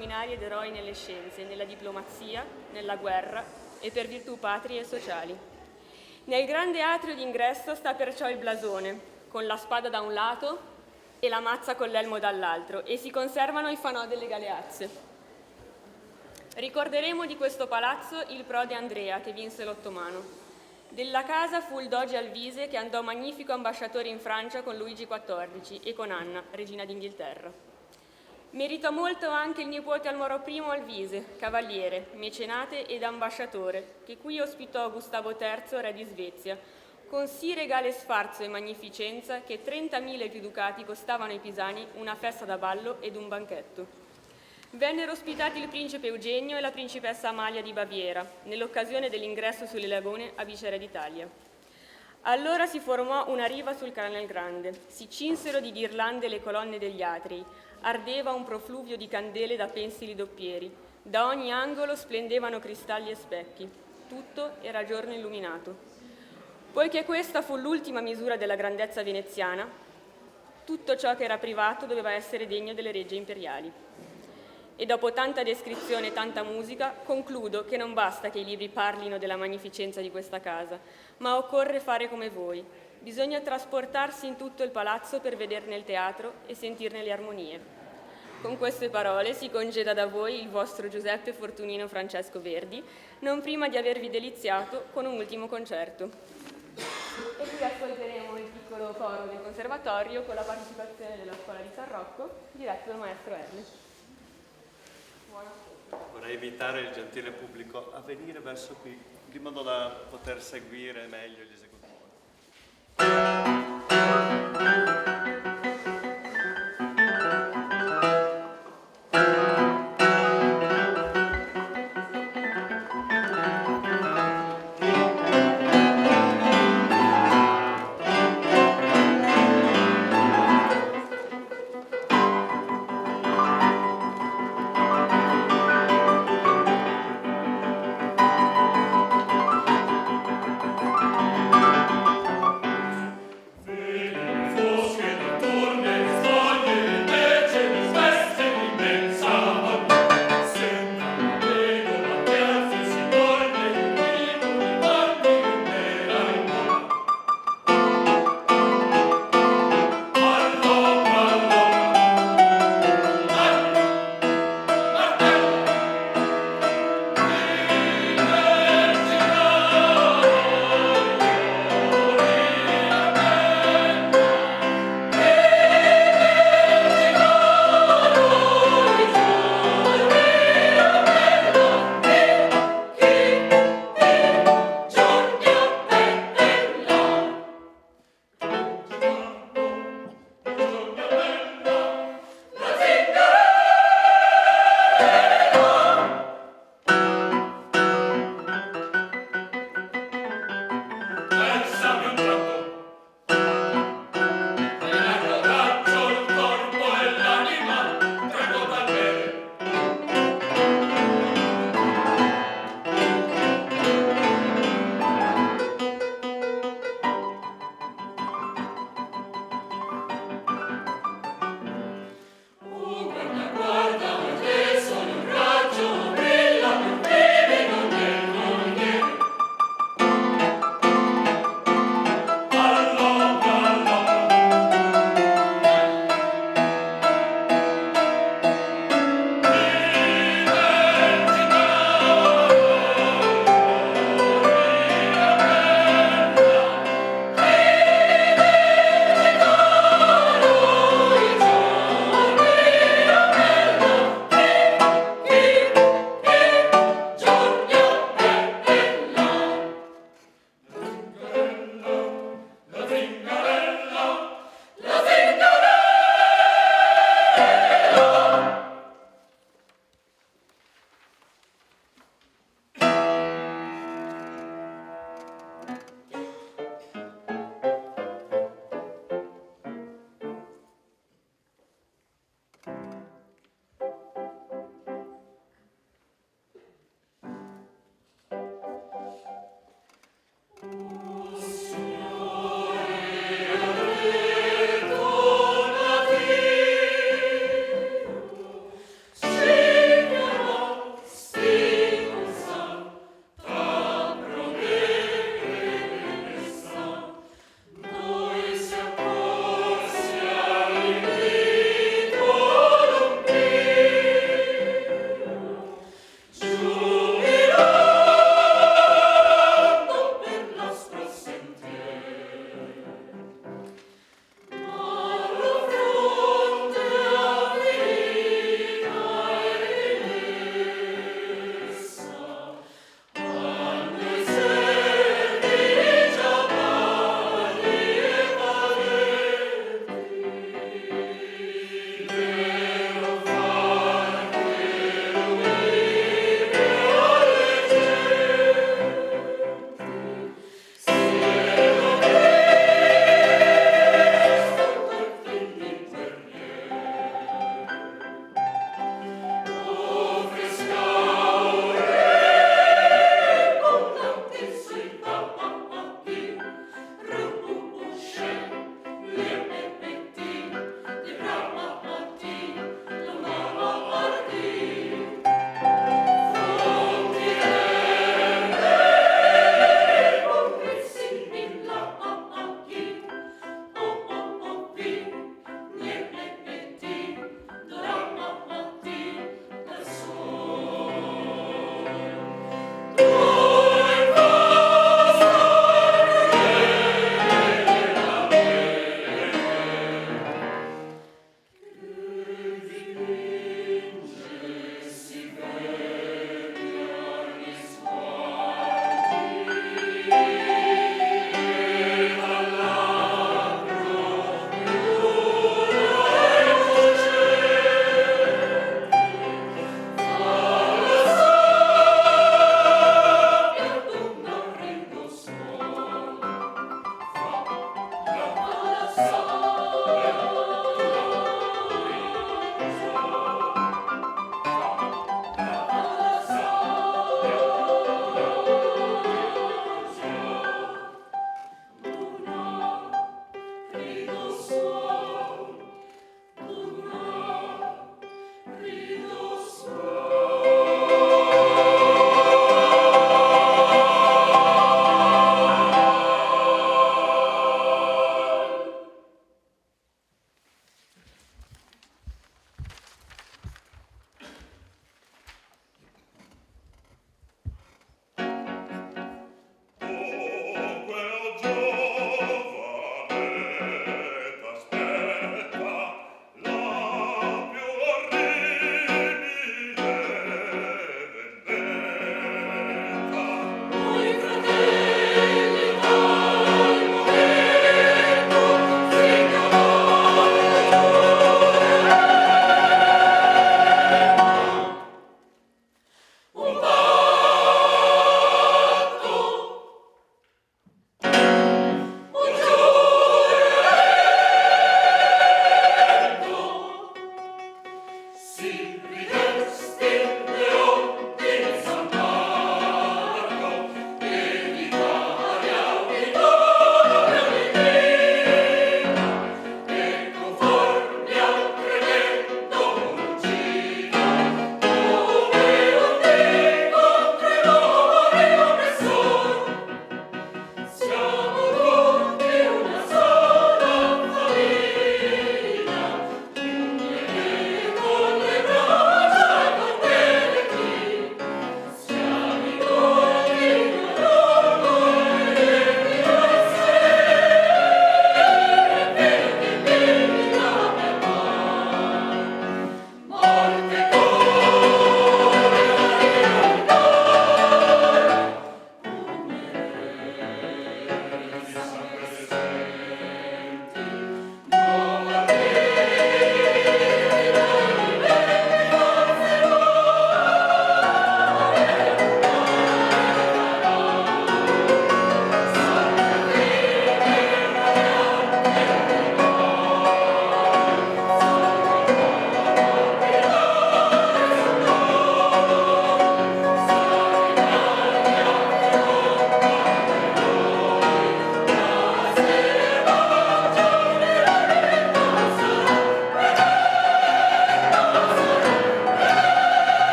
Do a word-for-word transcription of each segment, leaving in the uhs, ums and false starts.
sanguinari ed eroi nelle scienze, nella diplomazia, nella guerra e per virtù patrie e sociali. Nel grande atrio d'ingresso sta perciò il blasone, con la spada da un lato e la mazza con l'elmo dall'altro, e si conservano i fanò delle galeazze. Ricorderemo di questo palazzo il prode Andrea, che vinse l'Ottomano. Della casa fu il doge Alvise, che andò magnifico ambasciatore in Francia con Luigi quattordici e con Anna, regina d'Inghilterra. Meritò molto anche il nipote Almoro primo Alvise, cavaliere, mecenate ed ambasciatore, che qui ospitò Gustavo terzo, re di Svezia, con sì regale sfarzo e magnificenza che trentamila e più ducati costavano ai pisani una festa da ballo ed un banchetto. Vennero ospitati il principe Eugenio e la principessa Amalia di Baviera, nell'occasione dell'ingresso sulle lagune a viceré d'Italia. Allora si formò una riva sul Canal Grande, si cinsero di ghirlande le colonne degli atrii, ardeva un profluvio di candele da pensili doppieri, da ogni angolo splendevano cristalli e specchi, tutto era giorno illuminato. Poiché questa fu l'ultima misura della grandezza veneziana, tutto ciò che era privato doveva essere degno delle regge imperiali. E dopo tanta descrizione e tanta musica, concludo che non basta che i libri parlino della magnificenza di questa casa, ma occorre fare come voi. Bisogna trasportarsi in tutto il palazzo per vederne il teatro e sentirne le armonie. Con queste parole si congeda da voi il vostro Giuseppe Fortunino Francesco Verdi, non prima di avervi deliziato con un ultimo concerto. E qui ascolteremo il piccolo coro del conservatorio con la partecipazione della scuola di San Rocco, diretto dal maestro Erli. Buon ascolto. Vorrei invitare il gentile pubblico a venire verso qui, di modo da poter seguire meglio gli esecutori.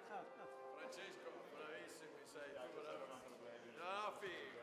Francesco, bravisimo, te si tu bravo. No, no, figo.